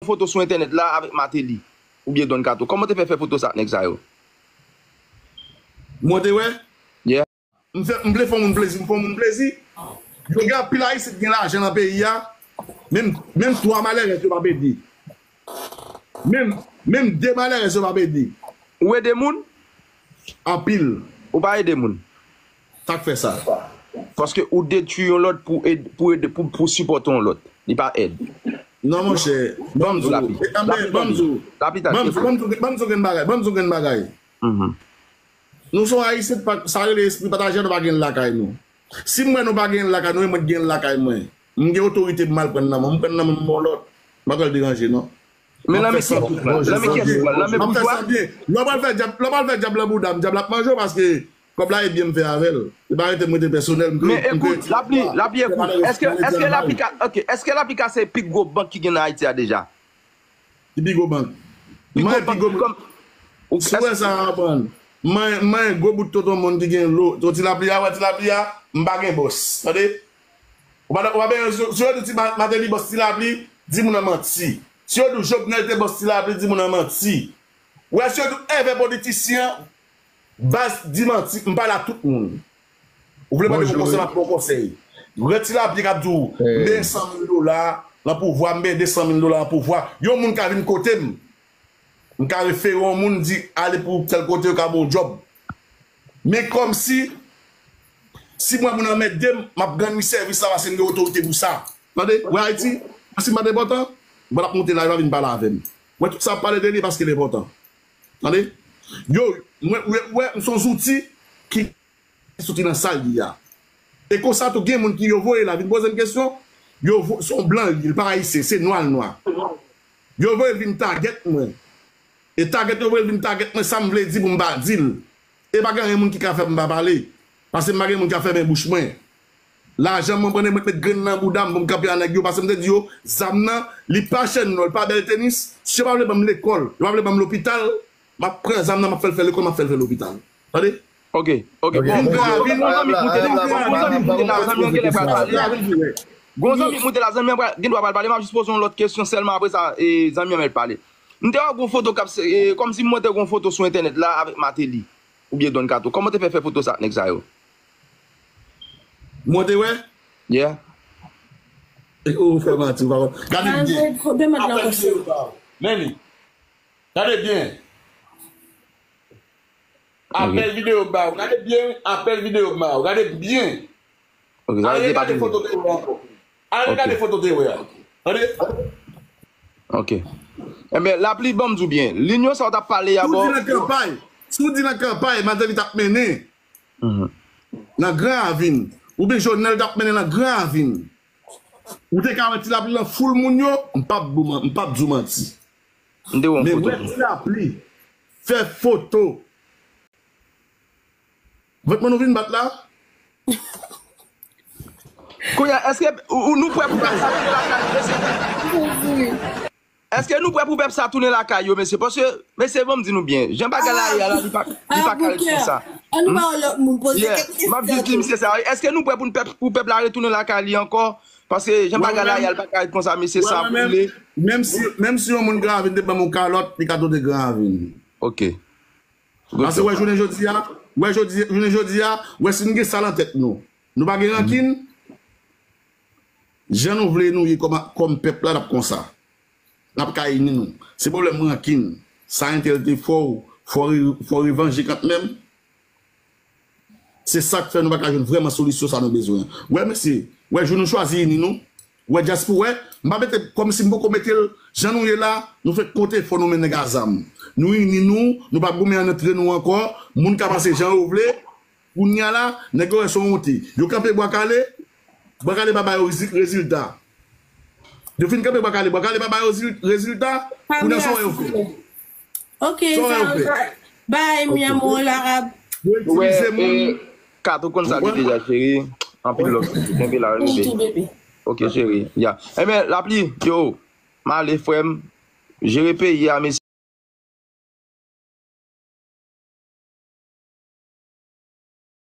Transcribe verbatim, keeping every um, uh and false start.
foto sou entènèt la avèk Martelly oubyen Don Kato? Kòman w te fè fè foto sa ak nèg sa yo? Mwen te wè. Yeah. M fè, m vle fè yon moun plezi, m fè yon moun plezi. Yo gen anpil Ayisyen ki gen lajan nan peyi a. Menm, menm twa malerèz yo p ap ede. Menm, menm de malerèz yo p ap ede. Ou ede moun? Anpil. Ou pa ede moun? Sa k fè sa? Paske ou detwi yon lòt pou ed, pou ede, pou, pou sipòte yon lòt. Li pa èd. Non, monchè. Ban m di w. Lapli. E, anben, ban m di w. Lapli ta Ban m di w, ban m di w, ban m di w grenn bagay. Ban m di w grenn bagay. Nou se yon Ayisyen, pa, sa rele espri pataje a, nou pa gen l lakay nou. Si m wè nou pa gen l lakay nou, e mwen ki gen l lakay mwen. M gen otorite pou m al pran nan men w. M pran nan men m ba w lòt. M pa pral deranje, non. Men nan men ki bout la? Nan men ki bout la? Nan men boujwa? Lè w pral fè djab, lè w pral fè djab nan bouda m, djab la ap manje w paske kòb la e byen m fè avè l. E pa rete m rete pèsonèl. M Men ekout, Lapli, Lapli ekout. Èske, èske Lapli ka, ok, èske Lapli ka se pi gwo bank ki gen nan Ayiti a deja? Ki pi gwo bank? Mwen pi gwo bank. Si w wè sa a aprann. Mwen, mwen gwo bout tonton moun ki gen lo. Ton Ti Lapli a, wè Ti Lapli a, m pa gen bòs. Tande? Ou pa, ou pa bezwen, si yo di Ti Ma-, Martelly bòs Ti Lapli, di moun nan manti. Si yo di Jovenel te bòs Ti Lapli, di moun nan manti. Wè, si yo di èvè politisyen, baz di manti, m pale a tout moun. Ou vle mande yon konsèy, m ap ba w konsèy. Rèd Ti Lapli k ap di w, m benyen san mil dola nan pouvwa, m benyen de san mil dola nan pouvwa. Yon moun ka vin kote m. M ka refere yon moun, di, ale pou tèl kote, yo ka ba w djòb. Men kòmsi, si m wè moun anmède m, m ap rann li sèvis la paske m gen otorite pou sa. Tande? Wè Ayiti, si m pa t enpòtan, m pa t ap monte la, yo pa vin pale avè m. Wè tout sa ap pale de li paske l enpòtan. Tande? Yo, mwen, wè, wè, m se yon zouti ki soti nan sa l ye a. E konsa tou, gen moun ki yo voye la vin poze m kesyon, yo vo-, se yon blan li ye, li pa ayisyen, se nwa l nwa. Yo voye l vin tagèt mwen. E tagèt yo voye l vin tagèt mwen, sa m vle di pou m pa di l. E pa gen anyen moun ki ka fè m pa pale. Paske m pa gen moun k ap fèmen bouch mwen. Lajan mwen pran, mwen met grenn nan bouda m pou m kanpe a nèg yo. Paske m te di yo, zam nan, li pa chè non, li pa bèl tenis. Si yo pa vle ban m lekòl, yo pa vle ban m lopital, m ap pran zam nan, m ap fè l fè lekòl, m ap fè l fè lopital. Tande? Ok, ok. Bon, bon, bon, zanmi k moute la, zanmi k moute la, zanmi an genlè pral pale. Gon zanmi k moute la, zanmi an pral, gen dwa pral pale, m ap jis poze yon lòt kesyon sèlman, apre sa, e, zanmi an mèt pale. M te wè gon foto k ap, e, kòmsi m wè te gon foto sou entènèt la avèk Martelly oubyen Don Kato. Kòman w te fè fè foto sa ak nèg sa yo? Mwen te wè? Yeah. E ou fè manti, ou pa konn. Gade byen. Demann lan konsèy. Men li. Gade byen. Apèl videyo ba ou. Gade byen, apèl videyo ba ou. Gade byen. Ok, sa vle di pa gade foto te wè ankò. Al gade foto te wè a. Tande? Ok. Ok. Enben, Lapli, ban m di w byen. Linyon sa w t ap pale a bò. Si w di nan kanpay, si w di nan kanpay, Martelly t ap mennen nan Gran Ravin, oubyen Jovenel t ap mennen nan Gran Ravin, ou te ka wè Ti Lapli nan foul moun yo, m p ap di w manti. M te wè yon foto. Men wè Ti Lapli fè foto. Vant mwen nou vin bat la? Kounye a, èske ou, ou, nou prè pou pèp sa tounen lakay yo, mesye? Èske nou prè pou pèp sa tounen lakay yo, mesye? Paske, mesye, ban m di nou byen, jan bagay la ye a la, li pa, li pa ka ret konsa. An nou ba yon lòt moun poze Yeah, m ap jis di misye sa. Èske nou prè pou n pèp, pou pèp la retounen lakay li ankò? Paske jan bagay la ye a, li pa ka ret konsa, mesye, sa boule. Menm si, menm si yon moun Gran Ravin te ban m yon kalòt, li ka tonbe Gran Ravin. Ok. Paske wè jounen jodi a, wè jodi, jounen jodi a, wè si n gen sa nan tèt nou. Nou pa gen rankin. Jan nou vle nou ye kòm, kòm pèp la, n ap konsa. N ap ka ini nou. Se pwoblèm rankin. Sa entèl te fè w, fò re-, fò revanje kantmenm. Se sa k fè nou pa ka jwenn vrèman solisyon sa nou bezwen an. Wè mesye, wè jou nou chwazi ini nou, wè dyaspowè, m pa mete kòmsi m poko mete l jan nou ye la, nou fèk konte fò nou men nèg a zam. Nou ini nou, nou pa goumen antre nou ankò, moun ka panse jan yo vle, kounye a la, nèg yo wè se yon wonte. Yo kanpe Bwa Kale, Bwa Kale pa ba yo rezi-, rezilta. Yo fin kanpe Bwa Kale, Bwa Kale pa ba yo zi-, rezilta, kounye a sa w wè yo fè. Ok, sa w wè yo fè. Bay mi amor larab. Yo itilize moun. Kat ou konn sa li deja, cheri. Anpil love. Kenbe la, bebe. Ok, cheri. Ya. Enben, Lapli, yo, m ale, frè m. Jere peyi a, mesye.